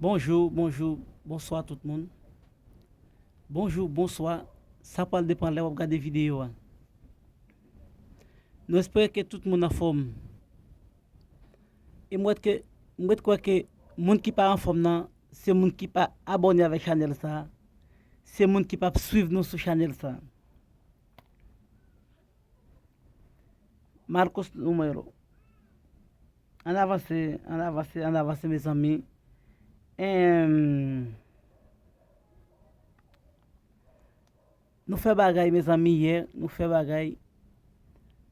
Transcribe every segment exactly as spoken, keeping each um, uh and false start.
Bonjou, bonjou, bonswa tout moun. Bonjou, bonswa. Sa pral depann lè w ap gade videyo a. Nou espere ke tout moun anfòm. E m wèt ke, m wèt kwè ke moun ki pa anfòm nan, se moun ki pa abòne avèk chanèl sa a. Se moun ki p ap swiv nou sou chanèl sa a. Marcos Numero. Ann avanse, ann avanse, ann avanse, mezanmi. Em, nou fè bagay, mezanmi, yè. Nou fè bagay.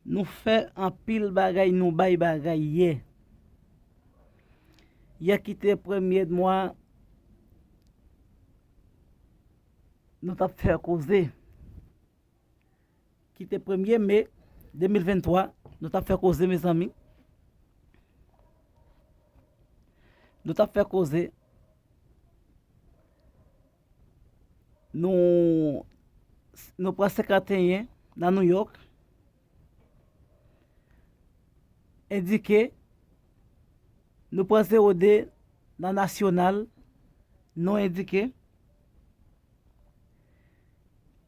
Nou fè anpil bagay, nou bay bagay yè. Yè ki te premye mwa, nou t ap fè koze. Ki te premye me de mil venntwa, nou t ap fè koze, mezanmi. Nou t ap fè koze. Nou, nou pran senkanteyen nan New York. Endike. Nou pran zewo de nan Nasyonal. Nou endike.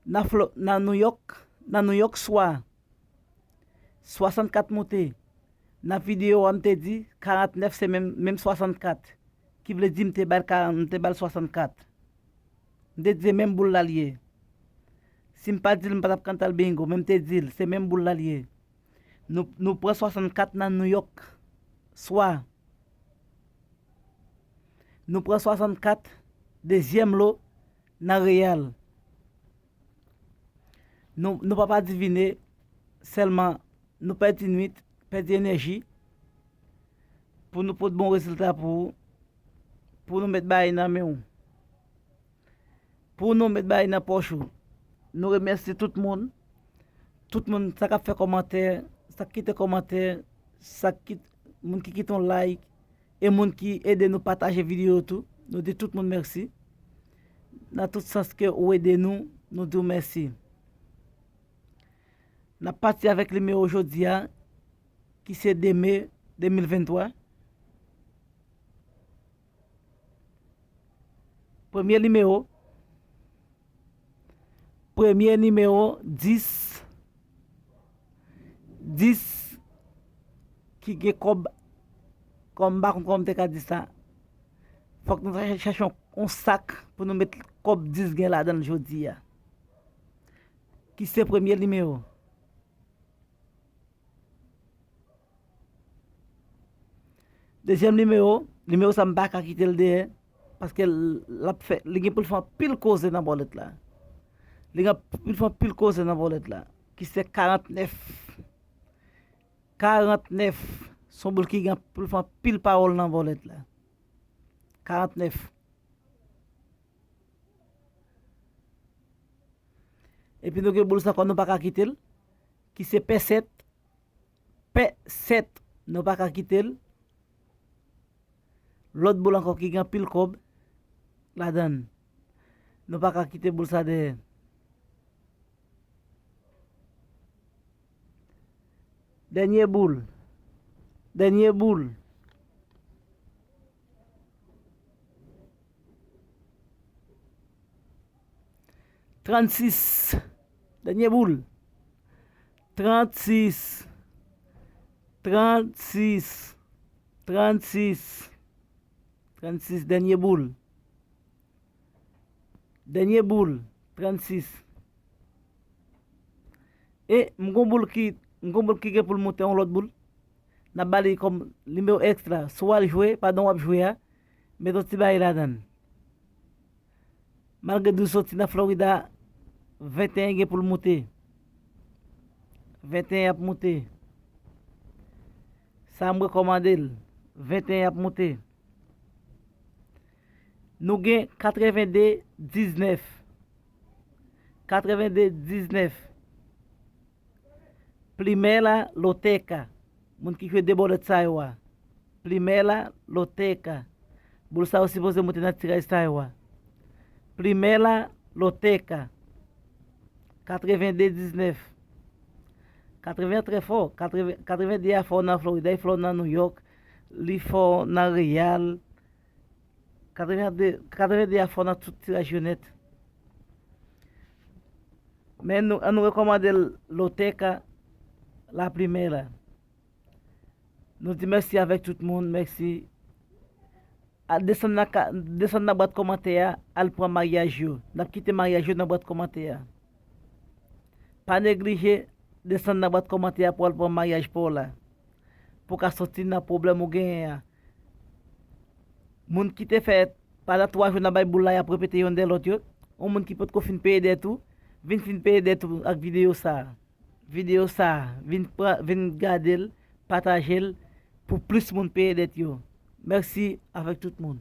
Nan Flo-, nan New York, nan New York swa, swasannkat moute. Nan videyo a, m te di karantnèf se menm, menm swasannkat. Ki vle di m te ba l ka-, m te ba l swasannkat. M te di se menm boul la l ye. Si m pa di l, m pa t ap kantal bingo, men m te di l, se menm boul la l ye. Nou, nou pran swasannkat nan New York swa. Nou pran swasannkat dezyèm lo nan Reyal. Nou, nou pa pa divine, sèlman nou pèdi nwit, pèdi enèji pou nou pot bon rezilta pou ou, pou nou met bagay nan men w. Pou nou met bagay nan pòch ou. Nou remèsye tout moun. Tout moun, sa k ap fè kòmantè, sa k kite kòmantè, sa k kit-, moun ki kite yon like, e moun ki ede nou pataje videyo tou. Nou di tout moun mèsi. Nan tout sans ke ou ede nou, nou di w mèsi. N ap pati avèk nimewo jodi a, ki se de me de mil venntwa. Premye nimewo, premye nimewo, dis, dis ki gen kòb, kòm m pa konn kòman m te ka di sa. Fòk nou ta chèche yon, yon sak pou nou met kòb dis gen ladan l jodi a. Ki se premye nimewo. Dezyèm nimewo, nimewo sa m pa ka kite l dèyè, paske l, l ap fè, li gen pou l fè anpil koze nan bòlèt la. Li gen pou l fè anpil koze nan bòlèt la, ki se karantnèf. Karantnèf, se yon boul ki gen pou l fè anpil pawòl nan bòlèt la. Karantnèf. Epi nou gen boul sa ankò nou pa ka kite l, ki se pè sèt. Pè sèt, nou pa ka kite l. Lòt boul ankò ki gen anpil kòb ladan l. Nou pa ka kite boul sa dèyè. Dènye boul. Dènye boul. Trannsis. Dènye boul. Trannsis. Trannsis. Trannsis. Trannsis, dènye boul. Dènye boul, trannsis. E m gon boul ki, m gon boul ki gen pou l moute yon lòt boul. N ap ba li kòm nimewo ekstra. Si w al jwe, pandan w ap jwe a, met yon ti bagay ladan l. Malgre nou soti nan Florida, venteyen gen pou l moute. Venteyen ap moute. Sa m rekòmande l. Venteyen ap moute. Nou gen katrevende diznèf. Katrevende diznèf. Primera Loteca. Moun ki jwe de bòlèt sa yo a. Primera Loteca. Boul sa yo sipoze moute nan tiraj sa yo a. Primera Loteca. Katrevende diznèf. Katreven trè fò. Katreven, katrevende a fò nan Florida, li fò nan New York, li fò nan Reyal. Katrevende, katrevende a fò nan tout tiraj yo nèt. Men nou, an nou rekòmande l Lotèka Laplimè la. Nou di mèsi avèk tout moun, mèsi. Al desann nan ka, desann nan bwat kòmantè a, al pran maryaj yo. N ap kite maryaj yo nan bwat kòmantè a. Pa neglije desann nan bwat kòmantè a pou al pran maryaj pa w la. Pou w ka soti nan pwoblèm ou genyen an. Moun ki te fè pandan twa jou nan bay boul la, y ap repete yonn dèyè lòt yo. Yon moun ki potko fin peye dèt ou, vin fin peye dèt ou ak videyo sa a. Videyo sa a, vin pran, vin gade l, pataje l pou plis moun peye dèt yo. Mèsi avèk tout moun.